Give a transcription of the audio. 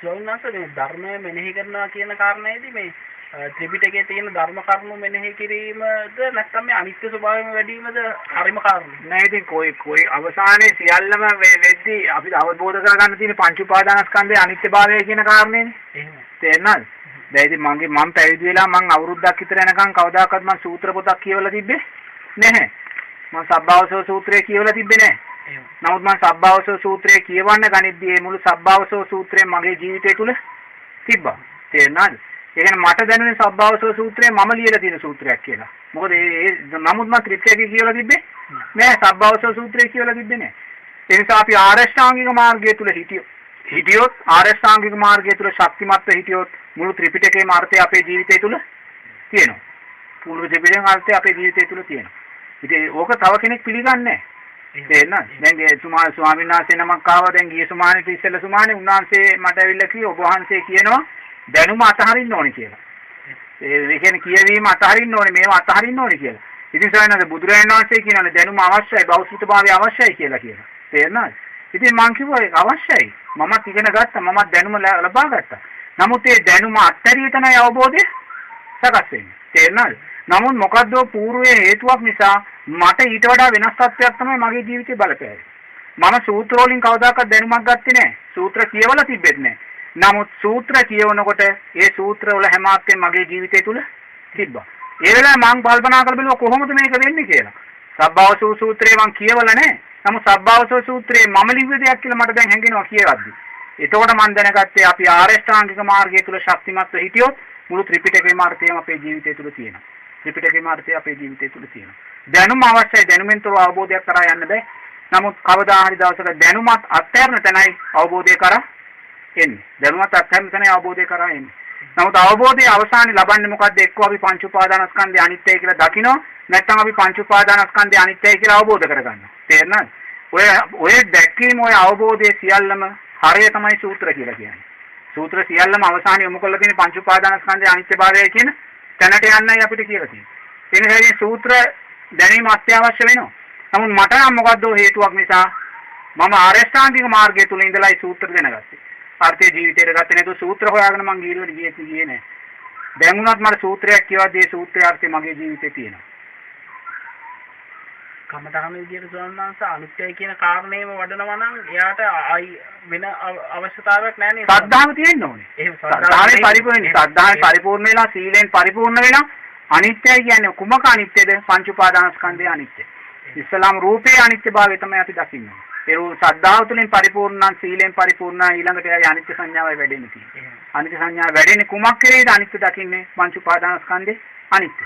ස්වාමීන් වහන්සේ, මේ ධර්මය මෙනෙහි කරනවා කියන කාරණේදී මේ ත්‍රිපිටකයේ තියෙන ධර්ම කරුණු මෙනෙහි කිරීමද නැත්නම් මේ අනිත්‍ය ස්වභාවයම වැඩිවීමද හරිම කාරණේ? නෑ, ඉතින් කොයි කොයි අවසානයේ සියල්ලම වෙද්දී අපි අවබෝධ කරගන්න තියෙන පංච උපාදානස්කන්ධයේ අනිත්‍යභාවය කියන කාරණේනේ. එහෙමයි. තේරෙනවද? දැන් ඉතින් මං පැවිදි වෙලා මං අවුරුද්දක් විතර යනකම් කවදාකවත් මං සූත්‍ර පොතක් කියවලා තිබ්බේ නැහැ. මං සබ්බාවසෝ සූත්‍රය කියවලා තිබ්බේ නැහැ. එහෙමයි. නමුත් මං සබ්බාවසෝ සූත්‍රය කියවන්න ගනිද්දී ඒ මුළු සබ්බාවසෝ සූත්‍රය මගේ ජීවිතය තුළ තිබ්බා. තේරෙනවද? ඒ කියන්නේ මට දැනුනේ සබ්බාවසෝ සූත්‍රය මම ලියලා තියෙන සූත්‍රයක් කියලා. මොකද ඒ නමුත් මං ත්‍රිපිටකය කියවලා තිබ්බේ නෑ. සබ්බාවසෝ සූත්‍රය කියවලා තිබ්බේ නෑ. ඒ නිසා අපි ආරෂ්ඨාංගික මාර්ගය තුල හිටියොත්, ආරෂ්ඨාංගික මාර්ගය තුල ශක්තිමත්ව හිටියොත් මුළු ත්‍රිපිටකයේම අර්ථය අපේ ජීවිතය තුල තියෙනවා. මුළු ත්‍රිපිටකයේම අර්ථය අපේ ජීවිතය තුල තියෙනවා. ඉතින් ඕක තව කෙනෙක් පිළිගන්නේ නෑ. තේරෙනවද? දැන් ඒ ස්වාමීන් වහන්සේ නමක් ආවා. දැන් ගිය සුමානෙට ඉස්සෙල්ලා සුමානේ උන්වහන්සේ මට ඇවිල්ලා කිව්වේ, ඔබ වහන්සේ කියනවා දැනුම අතහරින්න ඕනේ කියලා. ඒ කියන්නේ කියවීම අතහරින්න ඕනේ, මේවා අතහරින්න ඕනේ කියලා. ඉතින් ස්වාමීන් වහන්සේ, බුදුරජාණන් වහන්සේ කියනවානේ දැනුම අවශ්‍යයි, බෞද්ධභාවය අවශ්‍යයි කියලා කියලා. තේරෙනවද? ඉතින් මං කිව්වා ඒක අවශ්‍යයි. මමත් ඉගෙන ගත්තා, මමත් දැනුම ලබා ගත්තා. නමුත් ඒ දැනුම අත්හැරිය තමයි අවබෝධය සකස් වෙන්නේ. තේරෙනවද? නමුත් මොකද්ද පූර්වයේ හේතුවක් නිසා මට ඊට වඩා වෙනස් තත්ත්වයක් තමයි මගේ ජීවිතේ බලපෑවේ. මම සූත්‍ර වලින් කවදාකවත් දැනුමක් ගත්තේ නෑ. සූත්‍ර කියවලා තිබෙත් නෑ. නමුත් සූත්‍ර කියවනකොට ඒ සූත්‍ර වල හැම අර්ථයක්ම මගේ ජීවිතය තුල තිබ්බා. ඒ වෙලාවේ මං කල්පනා කරලා බැලුවා කොහොමද මේක වෙන්නේ කියලා. සබ්බාවසෝ සූත්‍රය මං කියවලා නෑ. නමුත් සබ්බාවසෝ සූත්‍රයේ මම ලිව්ව දෙයක් කියලා මට දැන් හැඟෙනවා කියවද්දි. එතකොට මං දැනගත්තේ අපි ආරෂ්ඨාංගික මාර්ගය තුල ශක්තිමත්ව හිටියොත් මුළු ත්‍රිපිටකයේම අර්ථයම අපේ ජීවිතය තුල තියෙනවා. ත්‍රිපිටකයේම අර්ථය අපේ ජීවිතය තුල තියෙනවා. දැනුම අවශ්‍යයි. දැනුමෙන් තොරව අවබෝධයක් කරා යන්න බෑ. නමුත් කවදා හරි දවසක දැනුමත් අත්හැරන තැනයි අවබෝධය කරා එන්නේ. දැනුමත් අත්හැරන තැනයි අවබෝධය කරා එන්නේ. නමුත් අවබෝධයේ අවසානයේ ලබන්නේ මොකද්ද? එක්කෝ අපි පංච උපාදානස්කන්ධය අනිත්‍යයි කියලා දකිනවා, නැත්නම් අපි පංච උපාදානස්කන්ධය අනිත්‍යයි කියලා අවබෝධ කරගන්නවා. තේරෙනවද? ඔය ඔය දැක්කීම, ඔය අවබෝධයේ සියල්ලම හරය තමයි සූත්‍ර කියලා කියන්නේ. සූත්‍ර සියල්ලම අවසානයේ යොමු කරලා තියෙන පංච උපාදානස්කන්ධයේ අනිත්‍යභාවයයි කියන තැනට යන්නයි අපිට කියලා තියෙන්නේ. ඒ නිසා ඉතින් සූත්‍ර දැනීම අත්‍යවශ්‍ය වෙනවා. නමුත් මට නම් මොකද්ද හේතුවක් නිසා මම ආරෂ්ඨාංගික මාර්ගය තුල ඉඳලායි සූත්‍ර දැනගත්තේ. අර්ථය ජීවිතේට ගත්තේ නැතුව සූත්‍ර හොයාගෙන මං ගිහිල්ලා ගියේ ගියේ නෑ. දැන් වුණත් මට සූත්‍රයක් කියවද්දී ඒ සූත්‍රයේ අර්ථය මගේ ජීවිතේ තියෙනවා. කමඨහන විදියට ස්වාමීන් වහන්සේ, අනිත්‍යයි කියන කාරණේම වඩනවා නම් එයාට ආයි වෙන අවශ්‍යතාවයක් නෑ නේද? සද්ධාව තියෙන්න ඕනේ. එහෙම. සද්ධාවෙන් පරිපූර්ණ, සද්ධාවෙන් පරිපූර්ණ වෙලා, සීලෙන් පරිපූර්ණ වෙලා, අනිත්‍යයි කියන්නේ කුමක අනිත්‍යද? පංච උපාදානස්කන්ධයේ අනිත්‍ය. ඉස්සලාම රූපේ අනිත්‍යභාවය තමයි අපි දකින්නේ. ඒ සද්ධාව තුළින් පරිපූර්ණ නම්, සීලෙන් පරිපූර්ණ නම්, ඊළඟට එයාගේ අනිත්‍ය සංඥාවයි වැඩෙන්න තියෙන්නේ. අනිත්‍ය සංඥාව වැඩෙන්නේ කුමක් කෙරෙහිද අනිත්‍ය දකින්නේ? පංච උපාදානස්කන්ධේ අනිත්‍ය.